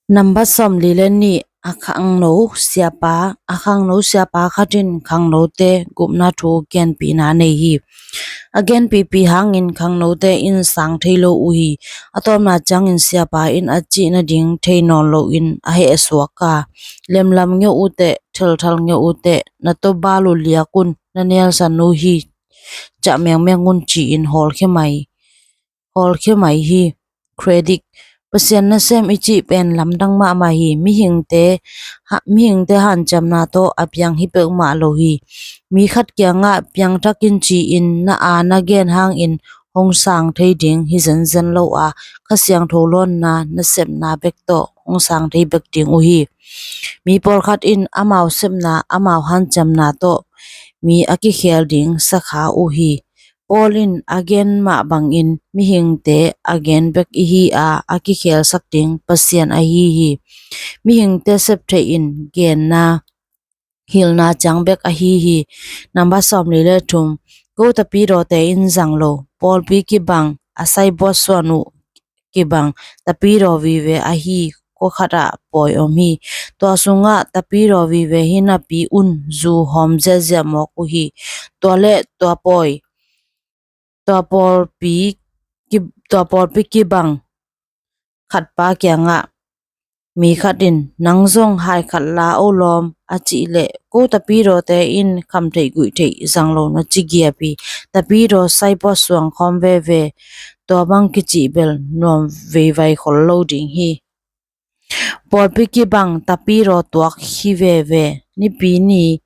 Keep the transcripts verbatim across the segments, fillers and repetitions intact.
Nambat sawmli le nih, a khangno siapa, a khangno siapa khat in khangnote gupna thu genpihna nei hi. A genpipi hangin khangnote in sang thei lo uh hi. A tawpna ciangin siapa in a cih nading thei nawn loin a hehsuak a, lemlam ngeu uh teh, thelthal ngeu uh teh, na tawbal uh liak un, na nelsan uh hi, ciah mengmeng un ci-in hawlkhia mai, hawlkhia mai hi. Credit. Pasian nasem i cih pen lamdang mahmah hi. Mihingte, ha, mihingte hanciamna tawh a piang hi peuhmah lo hi. Mi khat kiangah piangthak in ci-in na a na gen hangin hong sang thei ding hi zenzen lo a, Kha Siangtho lawnna nasepna bek tawh hong sang thei bek ding uh hi. Mi pawlkhat in amau sepna, amau hanciamna tawh mi a kikhel ding sakha uh hi. Paul in a gen mah bangin mihingte a gen bek ihi a, a kikhelsak ding Pasian ahi hi. Mihingte sep theih in genna hilna ciang bek ahi hi. Nambat sawmli le thum. Ko tapidawte in zang lo, pawlpi kibang, a saibawt suan uh kibang, tapidaw vive ahi ko khatah pawi om hi. Tua sungah tapidaw vive hi napi un zu hawm ziahziah mawk uh hi. Tua le tua pawi, tua pawlpi ki, tua pawlpi kibang khatpa kiangah mi khat in, "Nang zong hai khat la o lawm," a cih leh, "Ko tapidawte in kham theih guih theih zang lo na ci giap hi. Tapidaw saipawt suang khawm veve, tua bang kicih bel nuam veivai khol lo ding hi. Pawlpi kibang tapidaw tuak hi veve, nipi ni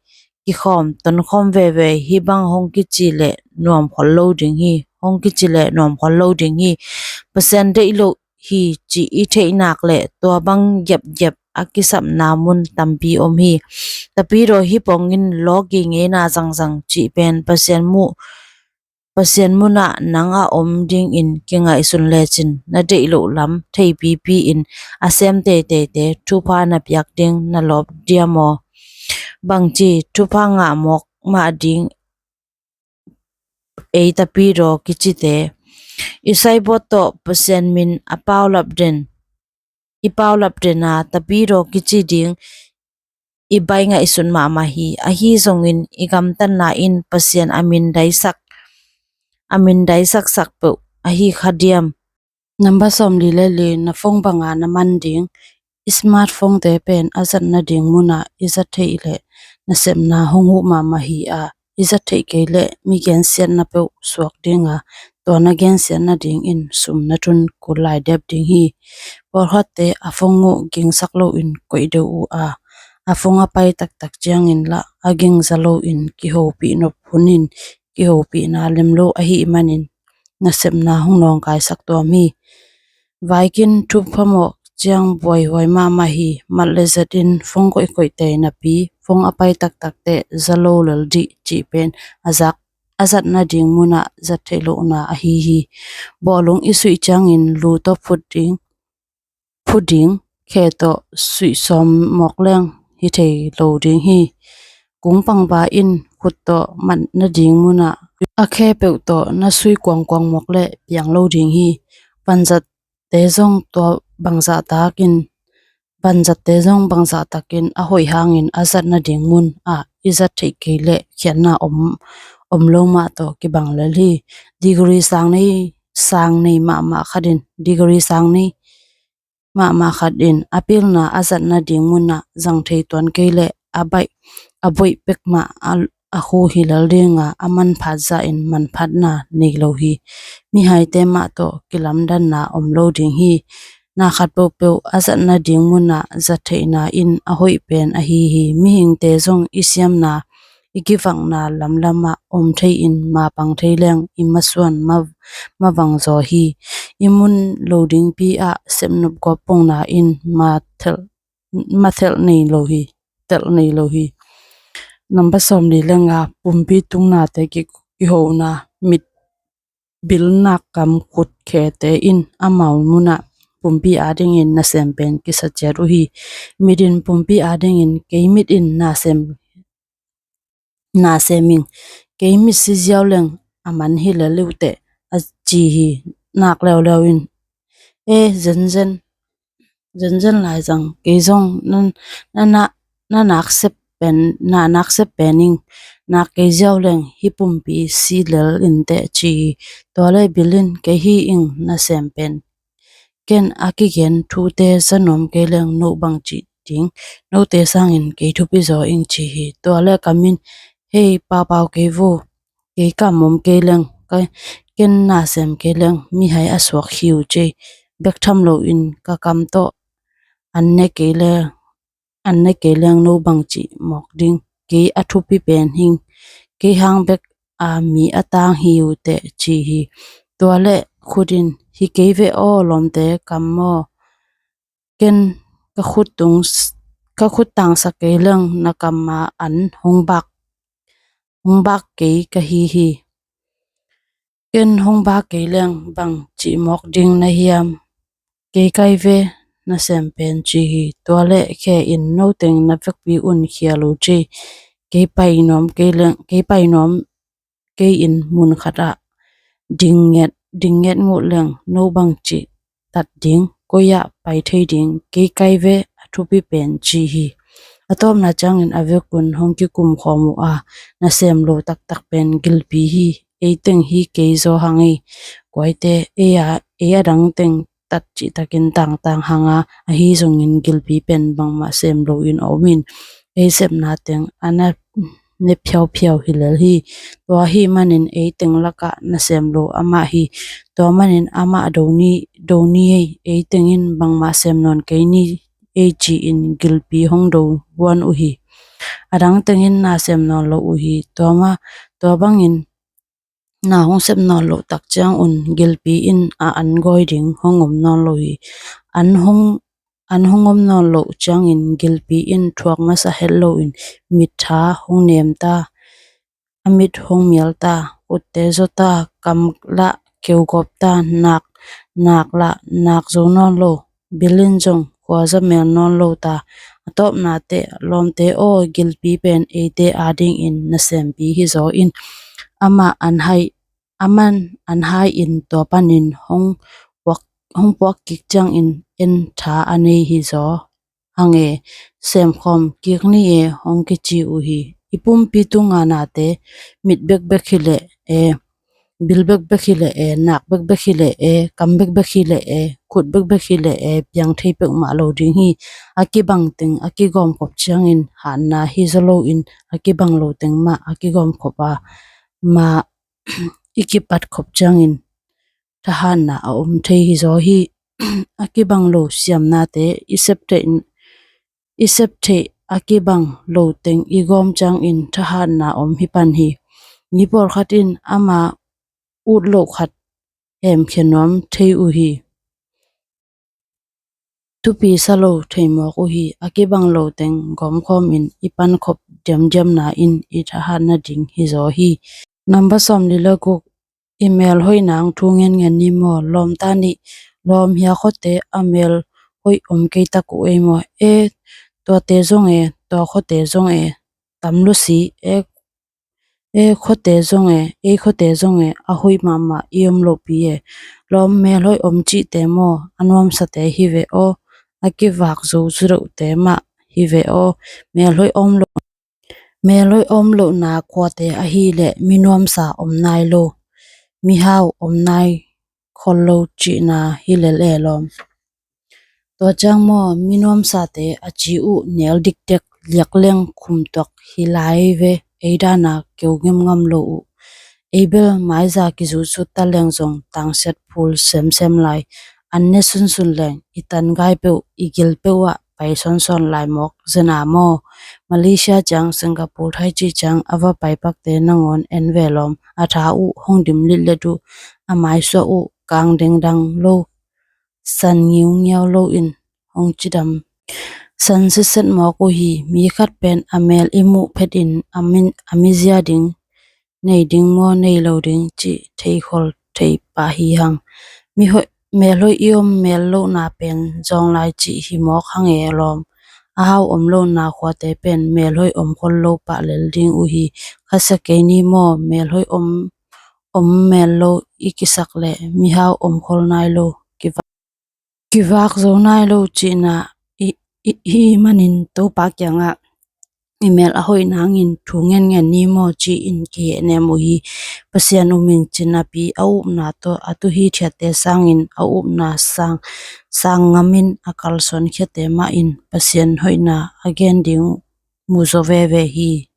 kikhawm tonkhawm veve, hih bang hong kici leh nuam khol lo ding hi, hong kici leh nuam khol lo ding hi. Pasian deih loh hi cih i theih nak leh tua bang giapgiap a kisapna mun tampi om hi. Tapidaw hih pongin lawki ngeina zangzang cih pen Pasian muh, Pasian munah nang a om dingin kingaihsun lecin na deih loh lam theipipi-in a sem teiteite thupha na piak ding na lawp diam aw? Bangci thupha ngah mawk mah ding ei tapidaw kicite. I saibawt tawh Pasian min a paulap den, i paulap den a tapidaw kici ding i baih ngaihsut mahmah hi. Ahi zongin i gamtatna in Pasian a min daisak, a min daisaksak peuh ahi kha diam?" Nambat sawmli le li, na phone banga na man ding. I smartphone te pen a zat nading munah i zat theih leh nasepna hong huh mahmah hi a, i zat theih kei leh mi gensiatna peuh suak ding a, tua na gensiat nadingin sum na tun kul lai dep ding hi. Pawlkhatte a phone uh gingsak loin koih deuh uh a, a phone a pai taktak ciangin lah a gingza loin kihopih nop hunin kihopihna lem lo ahih manin nasepna hong nawngkaisak tuam hi. Vaikin thupha mawk ciang buaihuai mahmah hi. Mat le zetin phone koihkoih tei napi, phone a pai taktak teh za lo lel dih cih pen a zak, a zat nading munah zat theih lohna ahi hi. Bawlung i suih ciangin lu tawh phut ding, phut ding, khe tawh suih sawm mawk leng hi thei lo ding hi. Kung pangba in khut tawh mat nading munah a khe peuh tawh na sui kuangkuang mawk leh piang lo ding hi. Vanzat te zong tua bangzah takin, vanzatte zong bangzah takin a hoih hangin a zat nading mun ah i zat theih kei leh khiatna om, om lo mah tawh kibang lel hi. Degree sang nei, sang nei mahmah khat in, degree sang nei mahmah khat in a pilna a zat nading munah zang thei tuan kei leh a baih, a boih pek mah a, a khu hi lel ding a, a manphat zahin manphatna nei lo hi. Mihaite mah tawh kilamdanna om lo ding hi. Na khat peuhpeuh a zat nading munah zat theihna in a hoih pen ahi hi. Mihingte zong i siamna, i kivakna lamlamah om thei-in mapang thei leng i masuan ma, mavang zaw hi. I mun lo dingpi ah sepnop gawp pongna in mathelh, mathelh nei lo hi, telh nei lo hi. Nambat sawmli le nga, pumpi tungnate ki, kihona, mit bilnak kam khut khete in amau munah pumpi adingin nasem pen kisa ciat uh hi. Mit in pumpi adingin kei mit in nasem, nasem ing, kei mit si ziau leng a man hi lel uh teh a ci hi. Nak leuleu in e zenzen zenzen lai zang, kei zong na, na, na, na nak sep pen, na nak sep pen ing, nak kei ziau leng hih pumpi si lel in teh ci hi. Tua leh Bill in kei hi ing nasem pen. Ken a kigen thute za nuam kei leng no bang ci ding, note sangin kei thupi zaw ing ci hi. Tua leh Kam in, hei, paupau kei vo, kei kam om kei leng, ka, ken nasem kei leng mihai a suak hi uh ci. Bek tham loin ka kam tawh an ne kei leng, an ne kei leng no bang ci mawk ding, kei a thupi pen hing, kei hang bek a mi a tang hi uh teh ci hi. Tua leh Khut in, hi kei ve aw lawmte, kam maw, ken ka khut tung, ka khut tangsak kei leng na kam a an hong bak, hong bak kei ka hi hi. Ken hong bak kei leng bang cih mawk ding na hiam? Kei kai ve nasem pen ci hi. Tua leh Khe in, no teng na vekpi un khial uh ci. Kei pai nuam kei leng, kei pai nuam kei in mun khat ah ding nget, ding nget ngut leng no bang cih tat ding, koi ah pai thei ding, kei kai ve a thupi pen ci hi. A tawpna ciangin a vekun hong kikum khawm uh a, nasem lo taktak pen gilpi hi. Ei teng hi kei zaw hang ei, kuaite, ei a, ei a dang teng tat cihtakin tangtang hang a, ahi zongin gilpi pen bangmah sem loin a om in, ei sepna teng a na ne phiauphiau hi lel hi. Tua ahih manin ei teng lakah nasem lo amah hi. Tua manin amah do ni, do ni ei, ei tengin bangmah sem nawn kei ni ei ci-in gilpi hong do huan uh hi. A dang tengin nasem nawn lo uh hi. Tua ma, tua bangin na hong sep nawn loh tak ciangun gilpi in a an gawi ding hong om nawn lo hi. An hong, an hong om nawn loh ciangin gilpi in thuak masa het loin mittha hong nem ta, a mit hong mial ta, khutte zaw ta, kam lah keugawp ta, nak, nak lah nak zo nawn lo. Bill in zong khuaza mel nawn lo ta. A tawpna teh, lawmte aw, gilpi pen eite adingin nasempi hi zaw in, amah an hai, aman an hai in tua panin hong puak, hong puak kik ciangin en tha a nei hi zaw hang e, semkhawm kik ni e, hong kici uh hi. I pumpi tunga nate, mit bekbek hi leh e, bil bekbek hi leh e, nak bekbek hi leh e, kam bekbek hi leh e, khut bekbek hi leh e, piang thei peuhmah lo ding hi. A kibang teng a kigawmkhop ciangin hatna hi zaw loin, a kibang lo teng mah a kigawmkhop a, mah i kipat khop ciangin thahatna a om thei hi zaw hi. A kibang lo siamnate i sep theih, i sep theih a kibang lo teng i gawm ciangin thahatna om hi pan hi. Mi pawlkhat in ama ut loh khat hemkhia nuam thei uh hi. Thupi sa lo thei mawk uh hi. A kibang lo teng gawmkhawmin i pankhop diamdiamna in i thahat nading hi zaw hi. Number sawmli le guk, i mel hoih nang thu ngenngen ni maw? Lawmta nih, lawm, hia khuate a mel hoih om kei tak uh ei maw? E, tuate zong e, tua khuate zong e, tam lo si e, e khuate zong e, ei khuate zong e, a hoih mahmah i om lohpi e. Lawm, mel hoih om cihte maw, a nuamsate hi ve aw, a kivak zo zudeuhte mah hi ve aw. Mel hoih om lo, mel hoih om lohna khuate ahih leh mi nuamsa om nai lo, mihau om nai khol lo cihna hi lel e lawm. Tua ciang maw, mi nuamsate a ci uh nel dikdek, liak leng khum tuak hi lai ve, ei dana keu ngemngam lo uh. Ei bel maiza kizutsut ta leng zong tangsiat phul semsem lai. An ne sunsun leng i tan gai peuh, i gil peuh ah pai sawnsawn lai mawk zena maw? Malaysia ciang, Singapore, Thai cih ciang a va paipakte nangawn en ve lawm. A tha uh hong dim litlet uh, a maisuah uh kang dengdang lo, san ngiungiau loin hong cidam san sitset mawk uh hi. Mi khat pen a mel i muh phetin a mi, a mizia ding, nei ding maw nei lo ding cih theikhol thei pah hi hang. Mi hoih, mel hoih i om mel lohna pen zawnglai cih hi mawk hang e lawm. A hau om lohna khuate pen mel hoih om khol lo pah lel ding uh hi. Khasia kei ni maw, mel hoih om, om mel lo i kisak leh mihau om khol nai lo kiva. kivak zo nai lo cihna i, i, i manin Topa kiangah i mel a hoih nangin thu ngenngen ni maw ci-in kihehnem uh hi. Pasian um in ci napi a upna tawh a tu hithiatte sangin a upna sang, sang ngamin a kalsuan khiate mah in Pasian hoihna a gen ding uh mu zaw veve hi.